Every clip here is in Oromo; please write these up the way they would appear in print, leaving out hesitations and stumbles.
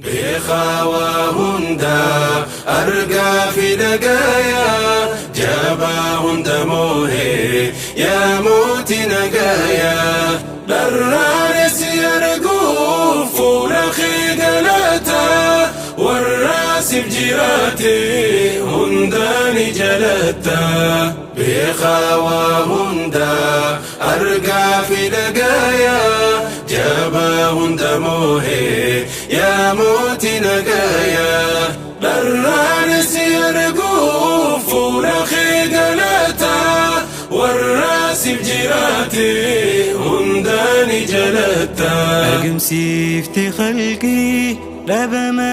Beekaa waa hundaa, argaa fi dhagayaa, jabaa hunda moohee, yaa mootii nagayaa. Dharraanis arguuf fuula kee galataa, warra siif jiraate hundaa ni jalatta. Beekaa waa hundaa, argaa fi dhagayaa, jabaa hunda moohee, yaa mootii nagayaa. Dharraanis arguuf fuula kee galataa, warra siif jiraate hundaa ni jalatta. Argamsiifte khalqii dhabama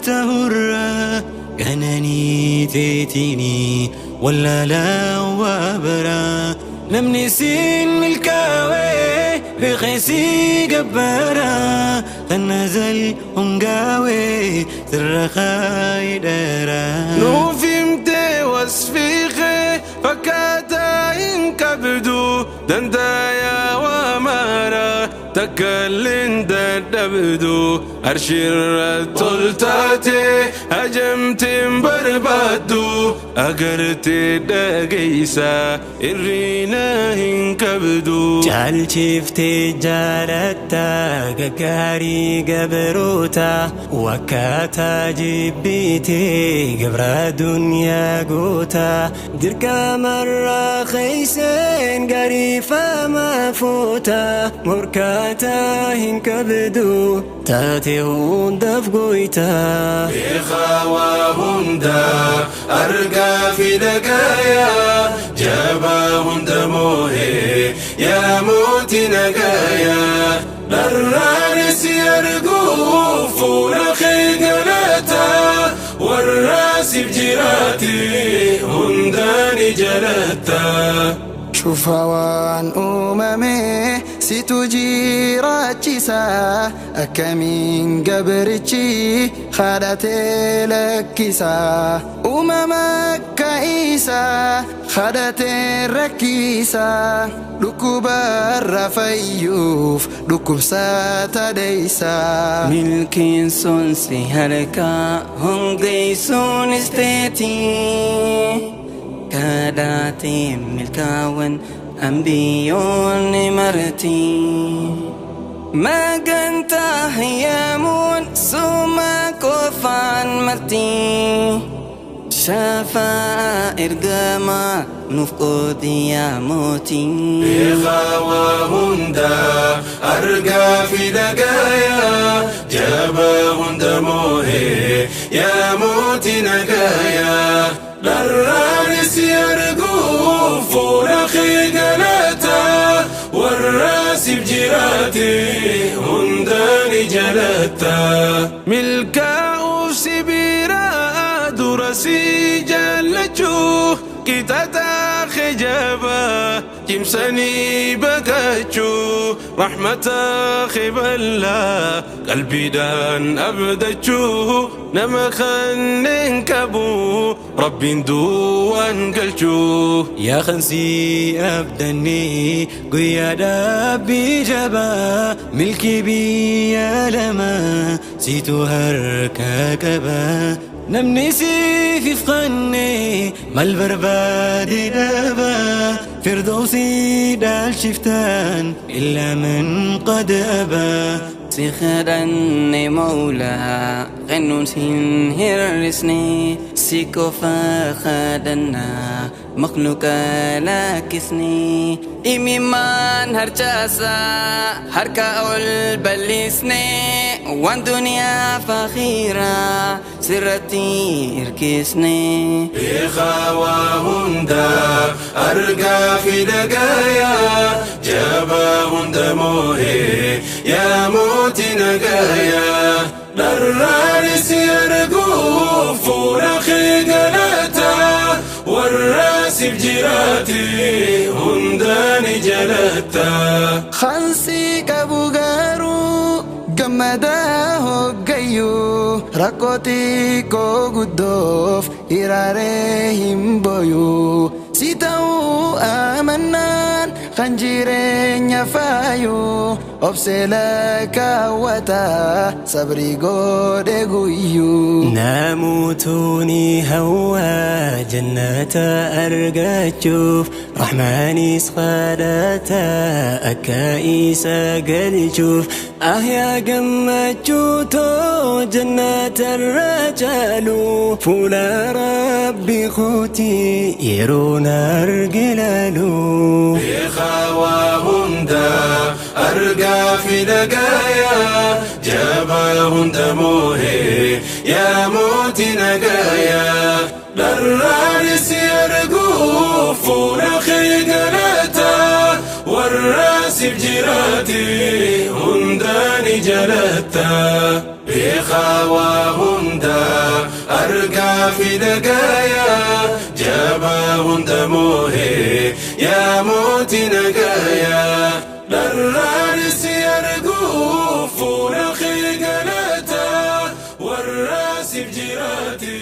tahurraa, qananii teetinii wallaalaa waa baraa. Namni siin milkaawee beeksisii gabbaraa, kan nazal hungaawee sirra kaayidharaa. Nuuf himtee wasfii kee fakkaataa hin qabdu, dandayaa waa mara takka illeen dadhabdu. Arshirra toltaate hajamteen barbaaddu, agartee dhageessa irriina hin qabdu. Caalchiftee jaalatta gaggaarii gabroota, wakkaataa jibbitee gabra duniyaa goota. Dirqamarraa keeyseen gariifama fuuta, morkaataa hin qabdu, taate hundaaf goyta. Beekaa waa hundaa, argaa fi dhagayaa, jabaa hunda moohee, yaa mootii nagayaa. Dharraanis arguuf fuula kee galataa, warra siif jiraate hundaa ni jalatta. Cufa waan uumame situ jiraachisa, akkamiin gabrichi kadhatee lakkisa? Uumama akka isaa kadhatee rakkisa, dhukkubarra fayyuuf dhukkubsata deeysa. Milkiin sun si harkaa, hongeessuunis teetii. Kadhaateen milkaawwan ambiyyoonni marti. Magantaa hayyamuun suma qofaan marti. Shafaa ergamaa nuuf qoodi yaa mootii. Beekaa waa hundaa, argaa fi dhagayaa, jabaa hunda moohee, yaa mootii nagayaa. Dharraanis arguuf fuula kee galataa, warra siif jiraate hundaa ni jalatta. Milkaa'uuf si biraa dura si jaallachuu, qixaxaa kijabaa cimsanii baqachuu, rahmata kiballaa qalbiidhaan abdachuu, nama kanneen qabu rabbiin duwwaan galchuu. Yaa khansii abdannee guyyaa dhaabbii jabaa, milkii biyya lama siitu harka qaba. Namni siif ifqanne mal barbaade dhaba? Firdawsii dhaalchiftaan illaa man qad abaa. Si kadhanne Mawlaa, kennuun sin hir'isne, si qofa kadhannaa makhluuqa lakkisne. Imimmaan harcaasaa harka ol bal'isne, waan duniyaa fakhiiraa sirratti hirkisne. Beekaa waa hundaa, argaa fi dhagayaa, jabaa hunda moohee, yaa mootii nagayaa. Dharraanis arguuf fuula kee galataa, warra siif jiraate hundaa ni jalatta. Khansii qabu garuu gammadaa hoggayyuu, rakkoo xiqqoo guddoof hiraaree hin boyuu. Si ta'uu amannaan kan jireenya faayuu, obsee lakkaawwata Sabrii godhe guyyuu. Namootni hawaa jannata argachuuf, Rahmaanis kadhata akka isa galchuuf. Ahyaa gammachuutoo jannata irra caalu, fuula Rabbi kooti yeroon arge laalu. Beekaa waa hundaa, argaa fi dhagayaa, jabaa hunda moohee, yaa mootii nagayaa. Dharraanis arguu fuula kee galataa, warra siif jiraate hundaa ni jalatta. Beekaa waa hundaa, argaa fi dhagayaa, jabaa hunda moohee, yaa mootii nagayaa. Dharraanis arguu fuula kee galataa, warra siif jiraate